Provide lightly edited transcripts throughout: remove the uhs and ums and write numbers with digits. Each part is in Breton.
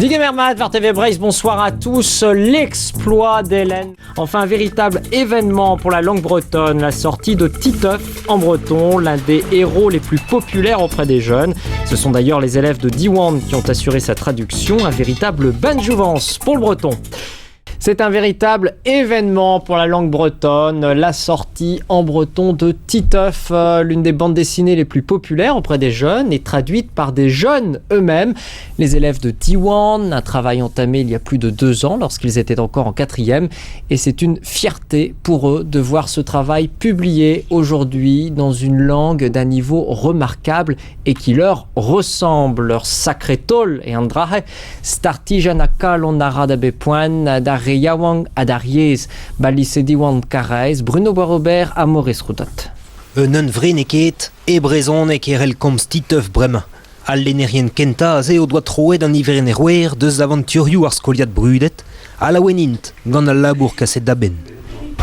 Digemer mat war TV Breizh, bonsoir à tous. L'exploit d'Hélène. Enfin, un véritable événement pour la langue bretonne, la sortie de Titeuf en breton, l'un des héros les plus populaires auprès des jeunes. Ce sont d'ailleurs les élèves de Diwan qui ont assuré sa traduction, un véritable bain de jouvence pour le breton. C'est un véritable événement pour la langue bretonne, la sortie en breton de Titeuf, l'une des bandes dessinées les plus populaires auprès des jeunes et traduite par des jeunes eux-mêmes. Les élèves de Diwan, un travail entamé il y a plus de 2 ans lorsqu'ils étaient encore en 4e, et c'est une fierté pour eux de voir ce travail publié aujourd'hui dans une langue d'un niveau remarquable et qui leur ressemble. Leur sacré taol eo an dra-se, startijenn ha kalon a ra da bep poent, d'ar re yaouank ha d'ar yezh. Ba lise Diwan Karaez, Bruno Boisrobert ha Maurice Routot. Un hunvre n'eo ket, e brezhoneg e c'hell komz Titeuf bremañ. Al lennerien kentañ aze o doa troet an niverenn rouer deus avanturioù ar skoliad brudet, ha laouen int gant al labour kaset da benn.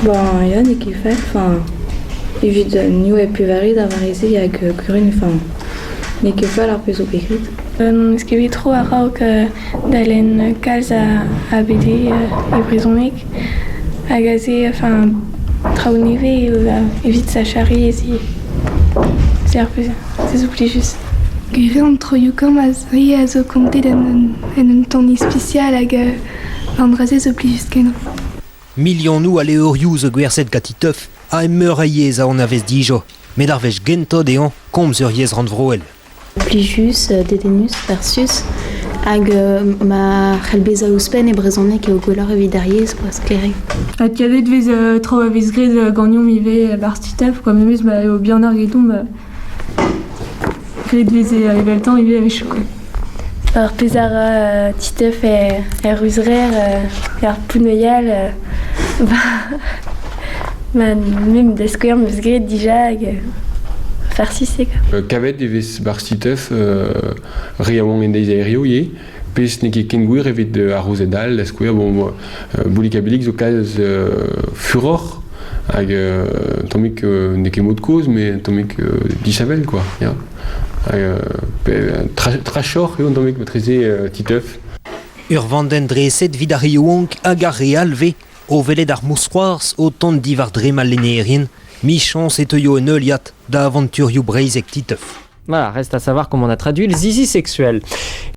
Bon, ya, n'eo ket fall, enfin, evit new e pevare da vareze hag kurun, enfin, n'eo ket fall ar pezh zo bet graet. N'on eus ket bet tro a-raok da lenn kalz a BD e brezhoneg hag aze, enfin, traoù nevez eo evit sachañ re ez eo ar pezh se zo plijus. Gwir eo an troioù-kamm a zo kontet en un ton ispisial hag an dra-se zo plijus-kenañ. Milionoù a levrioù zo gwerzhet ganti teuf ha e meur a yezh a anavez dija, met ar wech gentañ dezhañ komz ur yezh rannvroel. Plijus, dedennus, farsus hag ma c'hell bezañ ouzhpenn e brezhoneg eo gwelloc'h evit ar yezh quoi, sklaer eo. Adkavet 'vez traoù a vez graet ganeomp ivez 'barzh Titeuf quoi, memes ma eo bihanoc'h egedomp graet 'vez eveltañ ivez a-wechoù quoi. Ar pezh a ra Titeuf er ruzrer, er Pouneuial, ma me da skouer 'm eus graet dija hag farsus eo quoi. Kavet e vez 'barzh Titeuf re yaouank en deiz a hiziv ivez, pezh n'eo ket ken gwir evit ar rouzed all, da skouer, bon, Boulik-ha-Bilik zo kalz furoc'h hag un tammig n'eo ket mod kozh mais un tammig disheñvel quoi, ya. Hag trashoc'h eo un tammig matreze Titeuf. Ur vandenn dreset 'vit ar re yaouank hag ar re all 'vez o welet ar mousc'hoarzh o tont diwar dremm al lennerien, 'michañs e teuio un heuliad da avanturioù breizhek Titeuf. Voilà, reste à savoir comment on a traduit le zizi sexuel.